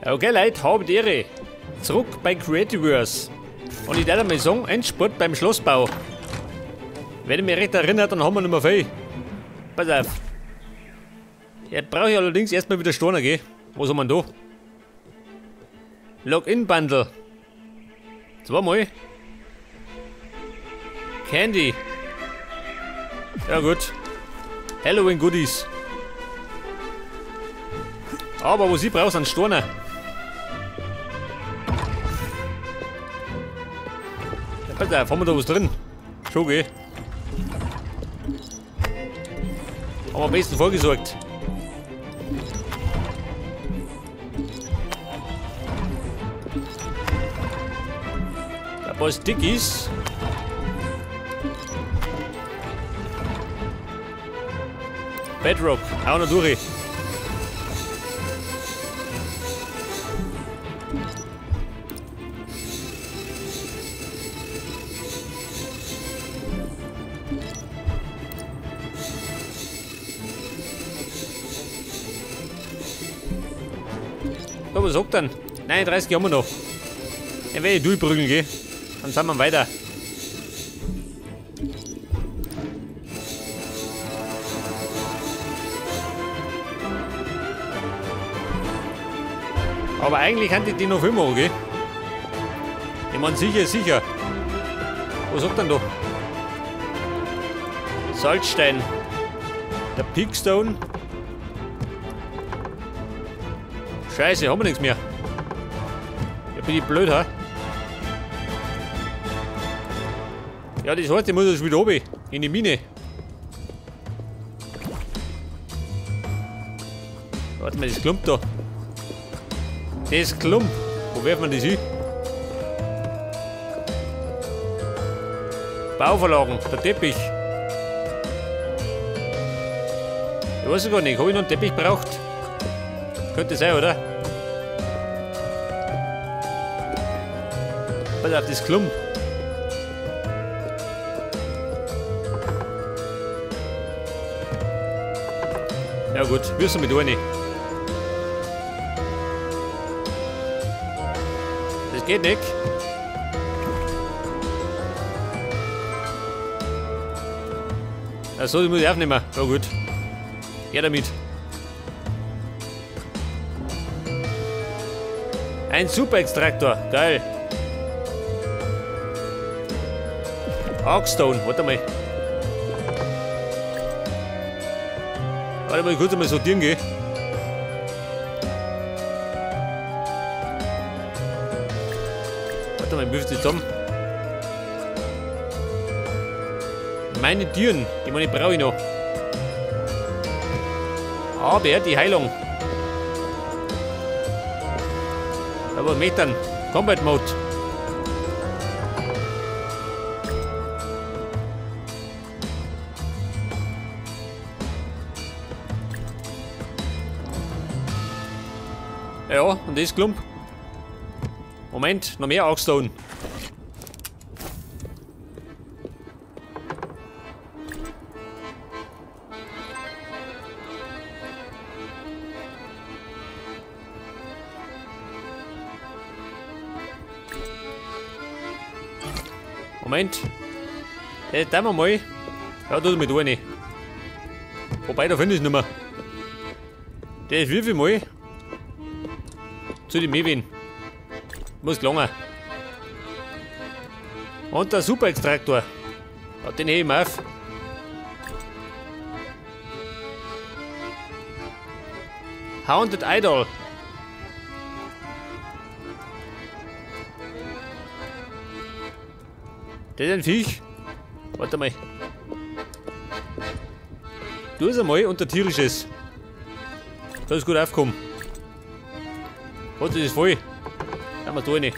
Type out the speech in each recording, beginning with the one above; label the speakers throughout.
Speaker 1: Okay Leute, habt Ehre. Zurück bei Creativerse. Und ich werde mal sagen, Endspurt beim Schlossbau. Wenn ich mich recht erinnere, dann haben wir nicht mehr viel. Pass auf. Jetzt brauche ich allerdings erstmal wieder Steine, gell? Was haben wir denn da? Login-Bundle. Zweimal. Candy. Ja gut. Halloween Goodies. Aber was ich brauche, sind Steine. Ja, pass auf, haben wir da was drin? Schon, gell? Haben wir am besten vorgesorgt. Ein paar Stickies. Bedrock, auch noch durch. So, was sagt denn? 39 haben wir noch. Dann werde ich durchprügeln gehen. Dann sind wir weiter. Aber eigentlich haben die noch viel machen, gell? Ich meine, sicher ist sicher. Was sagt denn da? Salzstein. Der Peakstone. Scheiße, haben wir nichts mehr. Ja, bin ich blöd, ha? Ja, das heißt, ich muss jetzt wieder runter. In die Mine. Warte mal, das Klump da. Das Klump. Wo werfen wir das hin? Bauverlagen, der Teppich. Ich weiß gar nicht, habe ich noch einen Teppich braucht? Könnte sein, oder? Pass auf, das Klump. Ja gut, wir sind mit rein. Das geht nicht. Achso, das muss ich aufnehmen. Ja gut. Geh damit. Ein Super-Extraktor. Geil. Arcstone. Warte mal. Warte mal, kurz einmal sortieren gehen. Warte mal, wie viel zusammen? Meine Türen, die meine brauche ich noch. Aber die Heilung. Aber Metern. Combat Mode. Ja, und das Klump. Moment, noch mehr Arcstone. Moment. Ja, da wir mal. Ja, da mit rein. Wobei, da finde ich es nicht mehr. Der ist wie viel mal? Zu den Mewin. Muss gelangen. Und der Super-Extraktor. Ja, den hebe ich mir auf. Haunted Idol. Das ist ein Viech. Warte mal. Du ist einmal unter tierisches. Da ist gut aufgekommen. Gott, das ist voll. Ja, wir da rein.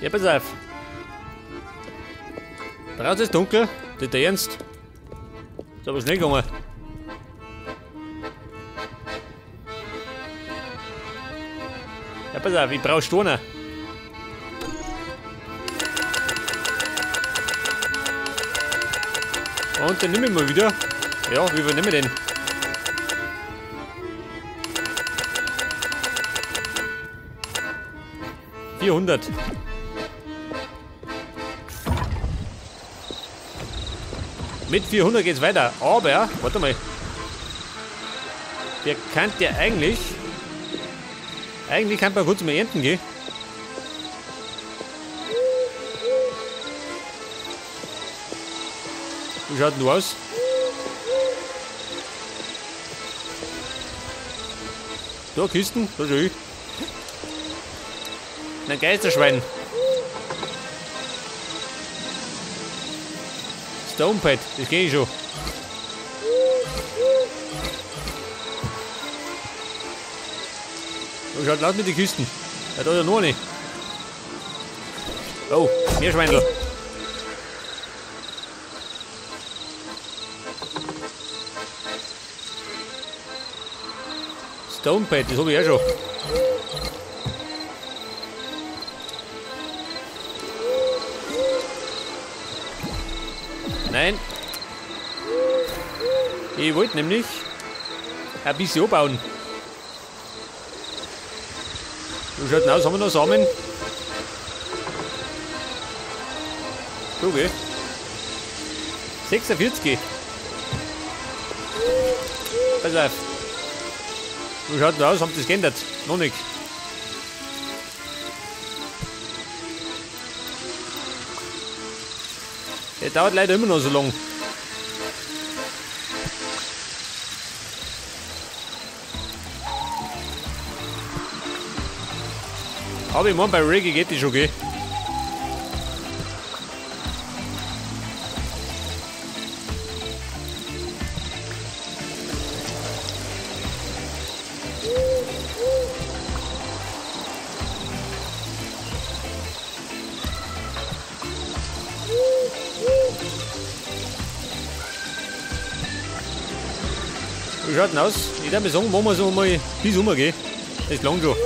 Speaker 1: Ja, pass auf. Draußen ist dunkel. Das ist der Ernst. Ist aber schnell gegangen. Ja, pass auf, ich brauche Steine. Und dann nehme ich mal wieder. Ja, wie viel nehme ich denn? 400. Mit 400 geht's weiter. Aber, warte mal. Wir könnt ja eigentlich... Eigentlich kann man kurz mal ernten gehen. Wie schaut denn du aus? Da, Kisten, da schau ich. Ein Geisterschwein. Stonepad, das kenn ich schon. Wie schaut aus mit den Kisten? Ja, da ist ja noch eine. Oh, Meerschweinl. Stonepad, das hab ich auch schon. Nein. Ich wollte nämlich ein bisschen anbauen. Wie schaut denn aus? Haben wir noch Samen? So, gell? 46. Pass auf. Wie schaut denn aus? Haben sie das geändert? Noch nicht. Der dauert leider immer noch so lang. Aber ich meine, bei Reggae geht die schon, gell? Wie schaut denn aus? Ich würde mal sagen, machen wir so mal bis um, gell? Das langt schon.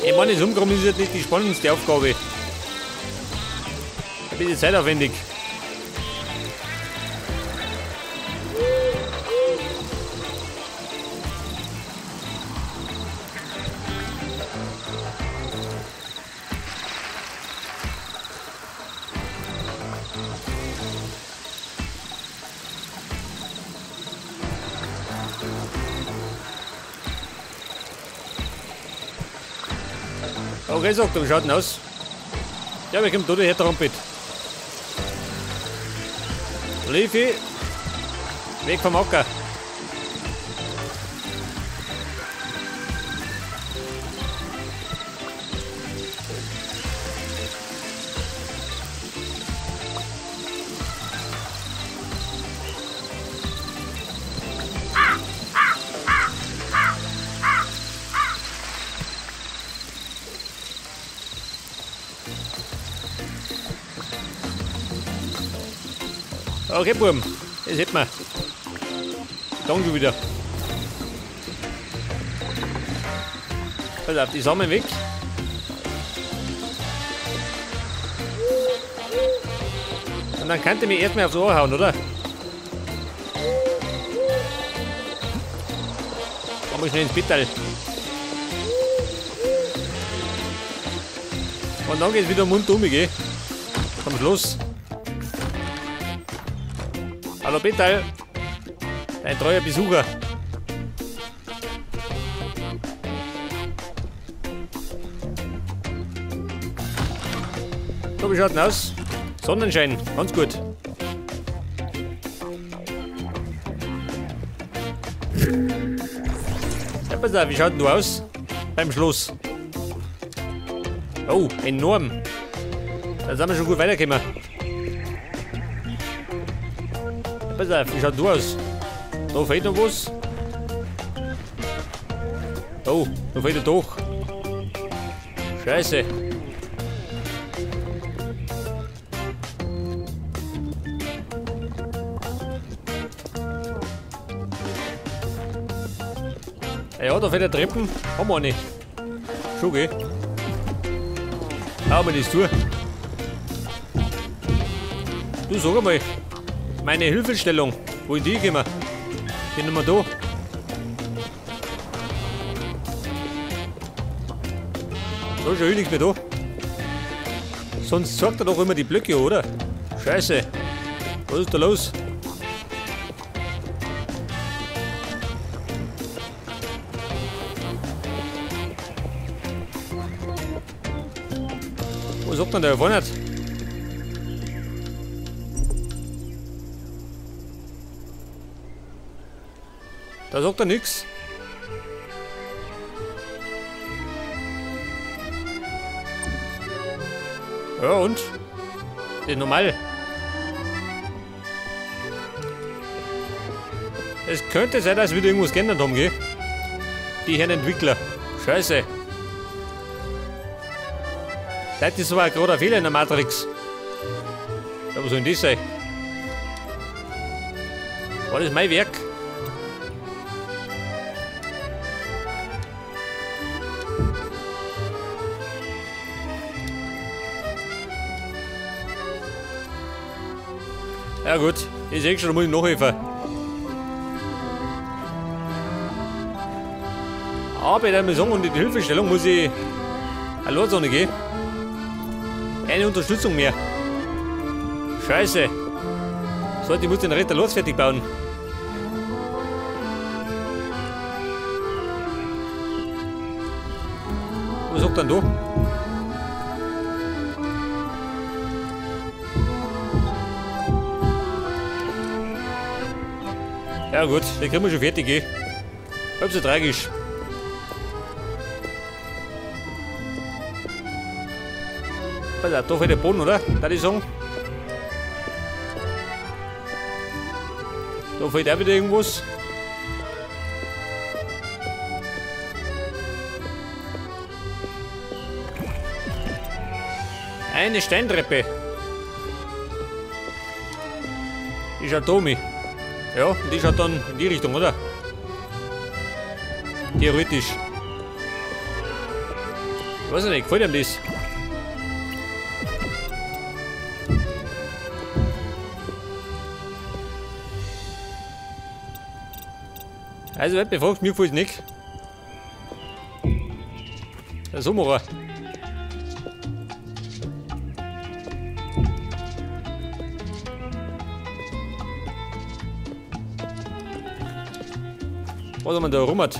Speaker 1: Ich meine, das Umgraben ist jetzt nicht die spannendste Aufgabe. Ein bisschen zeitaufwendig. Okay, sagt er, wie schaut denn aus? Ja, wir kommen da her, Trumpet. Leafy, weg vom Acker. Okay, Buben, das hätten wir. Danke schon wieder. Pass auf, die Samen weg. Und dann könnt ihr mich erstmal aufs Ohr hauen, oder? Komm mal schnell ins Bettal. Und dann geht's wieder munter um, gell? Zum Schluss. Hallo Peter, dein treuer Besucher. So, wie schaut denn aus? Sonnenschein, ganz gut. Ja, pass auf, wie schaut denn du aus? Beim Schluss. Oh, enorm. Da sind wir schon gut weitergekommen. Pass auf, wie schaut du aus? Da fehlt noch was. Oh, da fehlt er doch. Scheiße. Ja, da fehlt der Treppen. Haben wir eine. Schon, gell? Hauen wir das zu. Du, sag einmal, meine Hilfestellung, wo in die gekommen? Die nehmen wir da. Da ist ja eh nichts mehr da. Sonst zeigt er doch immer die Blöcke, oder? Scheiße. Was ist da los? Was sagt denn der vorne? Da sagt er nichts. Ja und? Das ist normal. Es könnte sein, dass wieder irgendwas geändert haben, gell? Die Herren Entwickler. Scheiße. Das ist aber gerade ein Fehler in der Matrix. Ja, was soll denn das sein? War das mein Werk? Ja gut, ich sehe schon, da muss ich nachhelfen. Aber ich muss sagen, und die Hilfestellung muss ich allein gehen. Eine Unterstützung mehr. Scheiße. Sollte ich muss den Retter los fertig bauen. Was sagt denn da? Ja gut, den kriegen wir schon fertig, eh. Halb so tragisch. Pass auf, da fällt der Boden, oder? Da ich sagen. Da fällt auch wieder irgendwas. Eine Steintreppe. Die schaut da mich. Ja, und die schaut dann in die Richtung, oder? Theoretisch. Ich weiß nicht, gefällt ihm das? Also, wenn du mich fragst, mir gefällt es nicht. Der Sommerer. Was man da rum hat.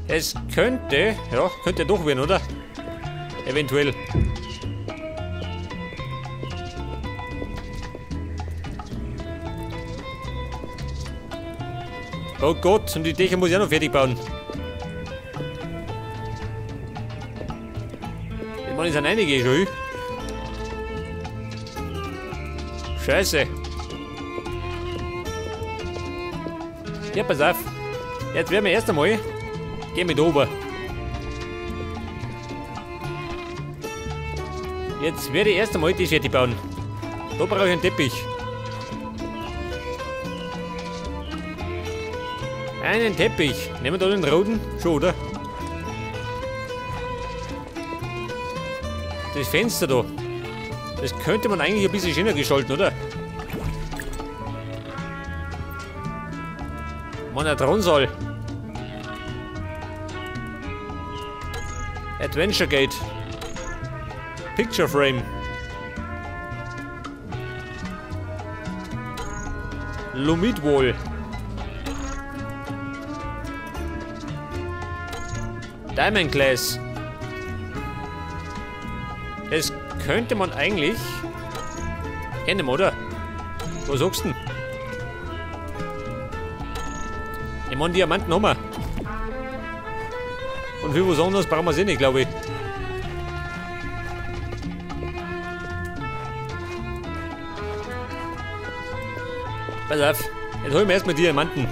Speaker 1: Es könnte, ja, könnte doch werden, oder? Eventuell. Oh Gott, und die Dächer muss ich auch noch fertig bauen. Ich meine, es sind einige schon. Scheiße. Ja, pass auf. Jetzt werden wir erst einmal. Gehen wir da oben. Jetzt werde ich erst einmal die fertig bauen. Da brauche ich einen Teppich. Einen Teppich. Nehmen wir da den roten? Schon, oder? Das Fenster da. Das könnte man eigentlich ein bisschen schöner gestalten, oder? Mann, ein Thronsaal. Adventure Gate. Picture Frame. Lumit Wall. Diamond Glass. Das könnte man eigentlich hernehmen, oder? Was sagst du denn? Ich meine, Diamanten haben wir. Und für was anderes brauchen wir es eh nicht, glaube ich. Pass auf, jetzt holen wir erstmal Diamanten.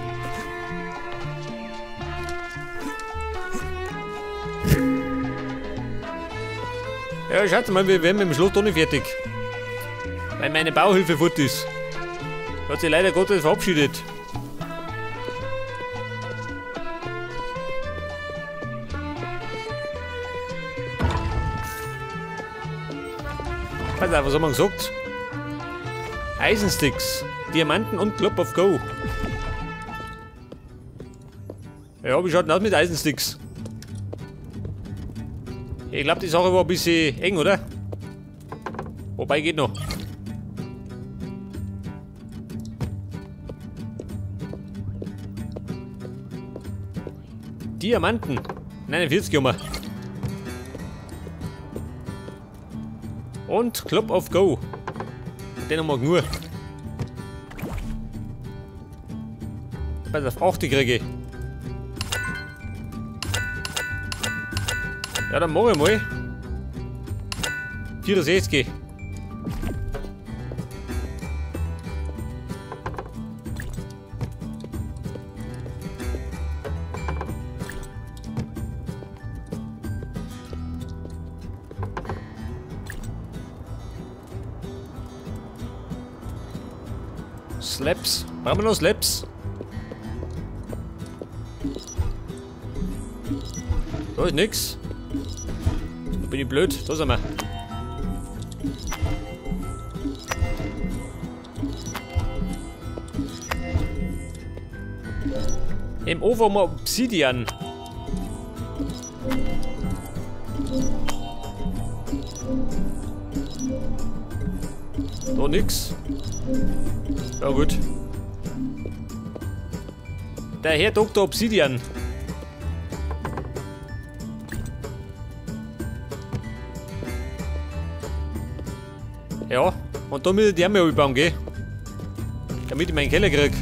Speaker 1: Ja, schaut mal, wir werden mit dem Schloss doch nicht fertig. Weil meine Bauhilfe fort ist. Hat sich leider Gottes verabschiedet. Pass auf, was haben wir gesagt? Eisensticks, Diamanten und Club of Go. Ja, wie schaut denn aus mit Eisensticks? Ich glaube, die Sache war ein bisschen eng, oder? Wobei, geht noch. Diamanten. 49 haben wir. Und Club of Go. Den haben wir nur. Pass auf, 8 kriege ich. Ja, dann mach ich mal. 64. Slaps. Brauchen wir noch Slaps? Da ist nix. Da bin ich blöd. Da sind wir. Im Ofen haben wir Obsidian. Da nix. Ja gut. Der Herr Dr. Obsidian. Ja, und da muss ich die Arme bauen, gell? Damit ich meinen Keller krieg.